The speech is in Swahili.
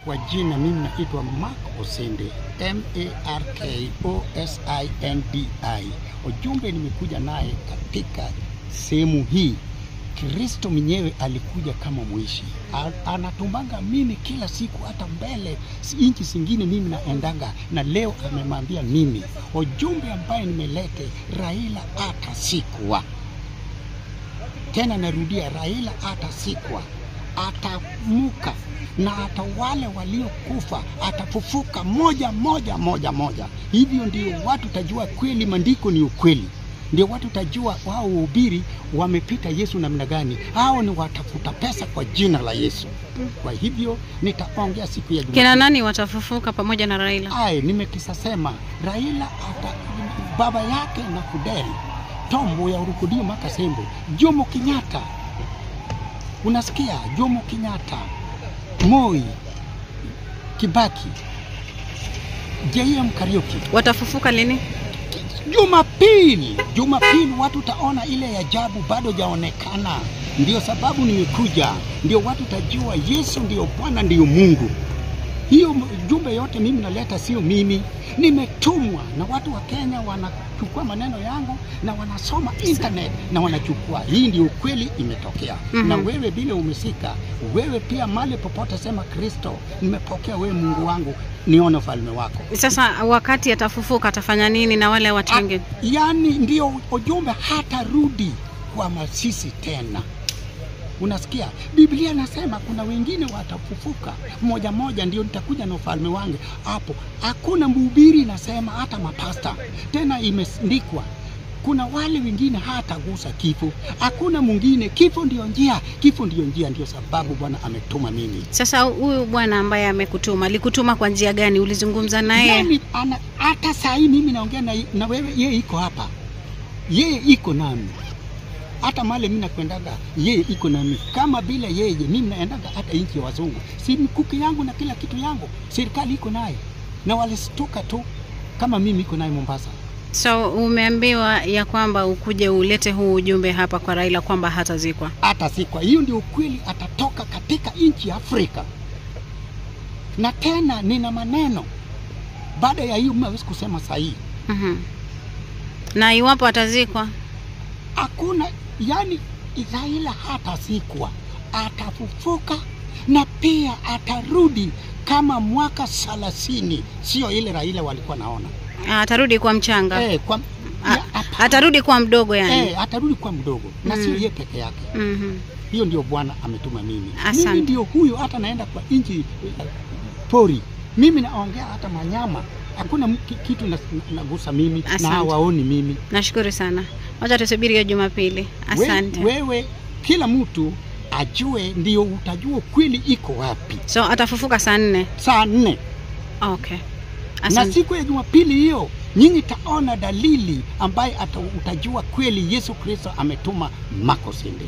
Kwa jina mimi naitwa Mark Osindi, Markosindi. Ujumbe nimekuja naye katika sehemu hii, Kristo mwenyewe alikuja kama mwishi, anatumanga mimi kila siku, hata mbele nchi zingine mimi naendanga, na leo amemwambia mimi ujumbe ambaye nimelete, Raila atasikwa. Tena narudia, Raila atasikwa, atamuka na hata wale waliokufa atafufuka moja moja moja moja. Hivyo ndio watu tajua kweli maandiko ni ukweli, ndio watu tajua wao uhubiri wamepita Yesu namna gani. Hao ni watafuta pesa kwa jina la Yesu. Kwa hivyo nitaongea siku ya Jumapili. Kina nani watafufuka pamoja na Raila? Ai, nimekisasema Raila ata, baba yake na Fidel Tombo ya Urukudio Makasembo, Jomo Kenyatta, unasikia? Jomo Kenyatta, Moi, Kibaki, JM Kariuki watafufuka lini? Jumapili. Jumapili watu taona ile ajabu bado jaonekana. Ndio sababu nimekuja, ndio watu tajua Yesu ndio Bwana, ndio Mungu. Hiyo jumbe yote mimi naleta, sio mimi, nimetumwa na watu wa Kenya. Wanachukua maneno yangu na wanasoma internet na wanachukua, hii ndio ukweli imetokea. Na wewe vile umesika, wewe pia mali popote sema Kristo, nimepokea wewe Mungu wangu, nione ufalme wako. Sasa wakati atafufuka atafanya nini na wale watu wengine? Yani ndio ujumbe, hatarudi kwa masisi tena. Unasikia? Biblia nasema kuna wengine watafufuka moja moja, ndio nitakuja na ufalme wangu. Hapo hakuna mhubiri nasema, hata mapasta tena, imeandikwa kuna wale wengine hatagusa kifo, hakuna mwingine. Kifo ndio njia, kifo ndio njia, ndio sababu Bwana ametuma mimi. Sasa huyu Bwana ambaye amekutuma, alikutuma kwa njia gani? Ulizungumza naye? Yani, hata saa hii mimi naongea na wewe, yeye iko hapa, yeye iko nami hata male mimi nakwendaga, yeye iko nami. Kama bila yeye mimi naendaga hata nchi ya wazungu, si mikuki yangu na kila kitu yangu, serikali iko naye na walistuka tu kama mimi iko naye Mombasa. So umeambiwa ya kwamba ukuje ulete huu ujumbe hapa kwa Raila kwamba hatazikwa. Hatazikwa, hiyo ndio ukweli, atatoka katika nchi ya Afrika. Na tena nina maneno baada ya hiyo, mimi hawezi kusema sahihi. Na iwapo atazikwa, hakuna yani, Raila hatazikwa, atafufuka na pia atarudi kama mwaka 30, sio ile Raila walikuwa naona. Atarudi kwa mchanga. Atarudi kwa mdogo yani. Atarudi kwa mdogo na sio yeye peke yake. Hiyo ndio Bwana ametuma mimi. Mimi ndio huyo, hata naenda kwa nchi pori. Mimi naongea hata manyama. Hakuna kitu nagusa mimi na hawaoni mimi. Nashukuru sana. Wacha tusubiri hiyo Jumapili. Asante. Wewe kila mtu ajue, ndio utajua kweli iko wapi. So atafufuka saa 4. Saa 4. Okay. Asante. Na siku ya Jumapili hiyo nyinyi taona dalili ambaye utajua kweli Yesu Kristo ametuma Mark Osindi.